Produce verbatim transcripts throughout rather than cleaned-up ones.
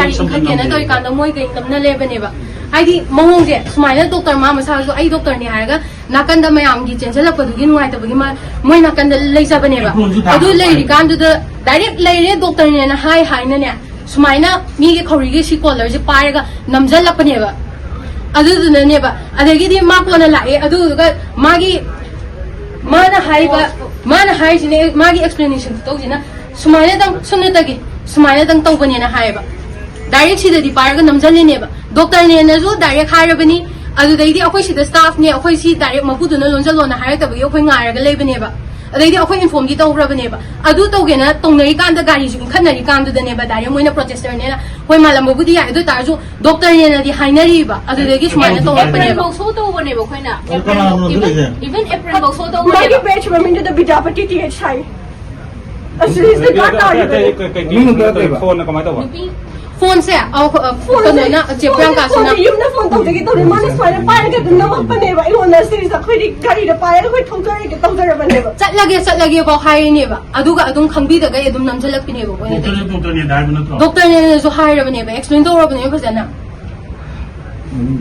ꯏꯟꯈꯠꯀꯦꯅ ꯇꯧꯔꯤꯀꯥꯟꯗ ꯃꯣꯏ ꯀꯩ ꯅꯝꯅ ꯂꯩꯕꯅꯦꯕ꯫ ꯍꯥꯏꯗꯤ ꯃꯑꯣꯡꯁꯦ ꯁꯨꯃꯥꯏꯅ ꯗꯣꯛꯇꯔ ꯃꯥ ꯃꯁꯥꯁꯨ ꯑꯩ ꯗꯣꯛꯇꯔꯅꯤ ꯍꯥꯏꯔꯒ ꯅꯥꯀꯟꯗ ꯃꯌꯥꯝꯒꯤ ꯆꯦꯟꯁꯤꯜꯂꯛꯄꯗꯨꯒꯤ ꯅꯨꯡꯉꯥꯏꯇꯕꯒꯤ ꯃ- ꯃꯣꯏ ꯅꯥꯀꯟꯗ ꯂꯩꯖꯕꯅꯦꯕ꯫ ꯑꯗꯨ ꯂꯩꯔꯤꯀꯥꯟꯗꯨꯗ ꯗꯥꯏꯔꯦꯛ ꯂꯩꯔꯦ ꯗꯣꯛꯇꯔꯅꯦꯅ ꯍꯥꯏ ꯍꯥꯏꯅꯅꯦ ꯁꯨꯃꯥꯏꯅ ꯃꯤꯒꯤ ꯈꯧꯔꯤꯒꯤ ꯁꯤ ꯀꯣꯂꯔꯁꯦ ꯄꯥꯏꯔꯒ ꯅꯝꯁꯤꯜꯂꯛꯄꯅꯦꯕ꯫ ꯑꯗꯨꯗꯨꯅꯅꯦꯕ꯫ ꯑꯗꯒꯤꯗꯤ ꯃꯥ ꯀꯣꯟꯅ ꯂꯥꯛꯑꯦ ꯑꯗꯨꯗꯨꯒ ꯃꯥꯒꯤ ꯃꯥꯅ ꯍꯥꯏꯕ ꯃꯥꯅ ꯍꯥꯏꯔꯤꯁꯤꯅꯦ ꯃꯥꯒꯤ ꯑꯦꯛꯁꯄ꯭ꯂꯦꯅꯦꯁꯟ ꯇꯧꯁꯤꯅ ꯁꯨꯃꯥꯏꯅꯗꯪ ꯁꯨꯞꯅꯇꯒꯤ ꯁꯨꯃꯥꯏꯅꯗꯪ ꯇꯧꯕꯅꯦꯅ ꯍꯥꯏꯌꯦꯕ꯫ ꯗꯥꯏꯔꯦꯛ ꯁꯤꯗꯗꯤ ꯄꯥꯏꯔꯒ ꯅꯝꯁꯤꯜꯂꯤꯅꯦꯕ꯫ ꯗꯣꯛꯇꯔꯅꯦꯅꯁꯨ ꯗꯥꯏꯔꯦꯛ ꯍꯥꯏꯔꯕꯅꯤ꯫ ꯑꯗꯨꯗꯩꯗꯤ ꯑꯩꯈꯣꯏ ꯁꯤꯗ ꯁ꯭ꯇꯥꯐꯅꯦ ꯑꯩꯈꯣꯏ ꯁꯤ ꯗꯥꯏꯔꯦꯛ ꯃꯄꯨꯗꯨꯅ ꯂꯣꯟꯁꯤꯜꯂꯣꯅ ꯍꯥꯏꯔꯛꯇꯕꯒꯤ ꯑꯩꯈꯣꯏ ꯉꯥꯏꯔꯒ ꯂꯩꯕꯅꯦꯕ꯫ ꯑꯗꯩꯗꯤ ꯑꯩꯈꯣꯏ ꯏꯟꯐꯣꯔꯝꯗꯤ ꯇꯧꯈ꯭ꯔꯕꯅꯦꯕ꯫ ꯑꯗꯨ ꯇꯧꯒꯦꯅ ꯇꯧꯅꯔꯤꯀꯥꯟꯗ ꯒꯥꯔꯤꯁꯨ ꯏꯟꯈꯠꯅꯔꯤꯀꯥꯟꯗꯨꯗꯅꯦꯕ ꯗꯥꯏꯔꯦꯛ ꯃꯣꯏꯅ ꯄ꯭ꯔꯣꯇꯦꯁꯇꯔꯅꯦꯅ ꯍꯣꯏ ꯃꯥꯜꯂꯝꯕꯕꯨꯗꯤ ꯌꯥꯏ ꯑꯗꯨ ꯑꯣꯏ ꯇꯥꯔꯁꯨ ꯗꯣꯛꯇꯔꯅꯦꯅꯗꯤ ꯍꯥꯏꯅꯔꯤꯕ ꯑꯗꯨꯗꯒꯤ ꯁꯨꯃꯥꯏꯅ ꯇꯧꯔꯛꯄꯅꯦꯕ꯫ ꯁꯣ ꯇꯧꯕꯅꯦꯕ ꯑꯩꯈꯣꯏꯅ꯫ ꯑꯗꯨ ꯀꯅꯥꯅꯣ ꯑꯗꯨ ꯂꯩꯁꯦ? Even April ꯐꯥꯎ ꯁꯣ ꯃꯥꯒꯤ ꯇꯧꯕꯅꯦꯕ꯫ ꯕꯦꯆ ꯃꯃꯤꯡꯗꯨꯗ ꯕꯤꯗ꯭ꯌꯥꯄꯇꯤ ꯇꯤ ꯑꯩꯆ ꯍꯥꯏ꯫ ꯑꯁꯤꯁꯤꯗ ꯒꯥꯔꯗ ꯇꯥꯔꯤꯕꯅꯦ꯫ ꯃꯤꯡ ꯀꯩ ꯀꯩ ꯐꯣꯟꯅ ꯀꯃꯥꯏꯅ ꯇꯧꯕ? ꯅꯨꯄꯤ ꯐꯣꯟꯁꯦ ꯑ, ꯑ, ꯀꯩꯅꯣꯅ ꯆꯦ ꯄ꯭ꯔꯤꯌꯥꯡꯀꯥꯁꯤꯅ ꯐꯣꯟꯁꯦ ꯌꯨꯝꯗ ꯐꯣꯟ ꯇꯧꯖꯒꯦ ꯇꯧꯔꯦ ꯃꯥꯅ ꯁꯨꯃꯥꯏꯅ ꯄꯥꯏꯔꯒ ꯑꯗꯨꯝ ꯅꯝꯃꯛꯄꯅꯦꯕ ꯑꯩꯉꯣꯟꯗ ꯁꯤꯔꯤꯁꯦ ꯑꯩꯈꯣꯏꯗꯤ ꯒꯥꯔꯤꯗ ꯄꯥꯏꯔꯒ ꯑꯩꯈꯣꯏ ꯊꯧꯖꯔꯒꯦ ꯇꯧꯖꯔꯕꯅꯦꯕ꯫ ꯆꯠꯂꯒꯦ ꯆꯠꯂꯒꯦꯐꯥꯎ ꯍꯥꯏꯔꯤꯅꯦꯕ ꯑꯗꯨꯒ ꯑꯗꯨꯝ ꯈꯪꯕꯤꯗꯒꯩ ꯑꯗꯨꯝ ꯅꯝꯁꯤꯜꯂꯛꯄꯤꯅꯦꯕ ꯃꯣꯏꯅ ꯇꯧꯔꯤꯁꯦ꯫ ꯗꯣꯛꯇꯔꯁꯦ ꯗꯣꯛꯇꯔꯅꯦꯗ ꯍꯥꯏꯕ ꯅꯠꯇ꯭ꯔꯣ? ꯗꯣꯛꯇꯔꯅꯦꯅꯁꯨ ꯍꯥꯏꯔꯕꯅꯦꯕ ꯑꯦꯛꯁꯄ꯭ꯂꯦꯟ ꯇꯧꯔꯕꯅꯦꯕ ꯐꯖꯅ꯫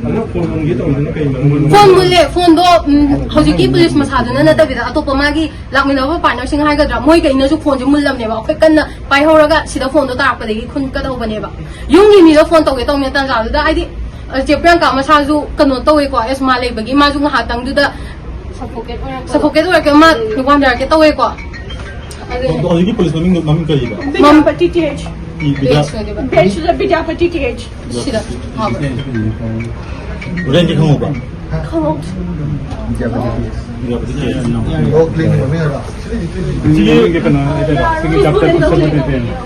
ꯑꯗꯣ ꯐꯣꯟ ꯍꯣꯡꯒꯦ ꯇꯧꯔꯤꯗꯨꯅ ꯀꯩꯅꯣ? ꯐꯣꯟ ꯃꯨꯜꯂꯦ꯫ ꯐꯣꯟꯗꯣ ꯎꯝ, ꯍꯧꯖꯤꯛꯀꯤ ꯄꯨꯂꯤꯁ ꯃꯁꯥꯗꯨꯅ ꯅꯠꯇꯕꯤꯗ ꯑꯇꯣꯞꯄ ꯃꯥꯒꯤ ꯂꯥꯛꯃꯤꯟꯅꯕ ꯄꯥꯔꯠꯅꯔꯁꯤꯡ ꯍꯥꯏꯒꯗ꯭ꯔꯥ ꯃꯣꯏꯈꯩꯅꯁꯨ ꯐꯣꯟꯁꯦ ꯃꯨꯜꯂꯝꯅꯦꯕ ꯑꯩꯈꯣꯏ ꯀꯟꯅ ꯄꯥꯏꯍꯧꯔꯒ ꯁꯤꯗ ꯐꯣꯟꯗꯣ ꯇꯥꯔꯛꯄꯗꯒꯤ ꯈꯨꯟꯀꯗꯧꯕꯅꯦꯕ꯫ ꯌꯨꯝꯒꯤ ꯃꯤꯗ ꯐꯣꯟ ꯇꯧꯒꯦ ꯇꯧꯅꯦ ꯇꯥꯟꯖꯥꯗꯨꯗ ꯍꯥꯏꯗꯤ ꯑ, ꯆꯦ ꯄ꯭ꯔꯤꯌꯥꯡꯀꯥ ꯃꯁꯥꯁꯨ ꯀꯩꯅꯣ ꯇꯧꯋꯦꯀꯣ ꯑꯦꯁꯃꯥ ꯂꯩꯕꯒꯤ ꯃꯥꯁꯨ ꯉꯥꯏꯍꯥꯛꯇꯪꯗꯨꯗ ꯁꯐꯣꯀꯦꯠ ꯑꯣꯏꯔꯛꯄ꯫ ꯁꯐꯣꯀꯦꯠ ꯑꯣꯏꯔꯛꯀꯦ ꯃꯥ ꯋꯥꯟꯊꯔꯛꯀꯦ ꯇꯧꯋꯦꯀꯣ꯫ ꯑꯗꯨꯅꯦ꯫ ꯍꯧꯖꯤꯛꯀꯤ ꯄꯨꯂꯤꯁ ꯃꯃꯤꯡꯗꯣ ꯃꯃꯤꯡ ꯀꯔꯤꯕ? Bidyapati T H. ꯏ- ꯕꯤꯗ꯭ꯌꯥ- ꯕꯦꯆꯁꯤꯗ ꯕꯤꯗ꯭ꯌꯥꯄꯇꯤ ꯇꯤ ꯑꯩꯆ꯫ ꯁꯤꯗ ꯍꯥꯎꯕ꯫ ꯔꯦꯟꯗꯤ ꯈꯪꯍꯧꯕ꯭ꯔꯥ? ꯈꯪꯍꯧꯗꯦ꯫ Bidyapati T H. ꯁꯤꯒꯤ ꯀꯩꯅꯣ ꯍꯥꯏꯇꯥꯔꯦ ꯁꯤꯒꯤ ꯗꯥꯛꯇꯔ ꯈꯨꯠꯁꯦꯝ ꯍꯥꯏꯇꯥꯔꯦ꯫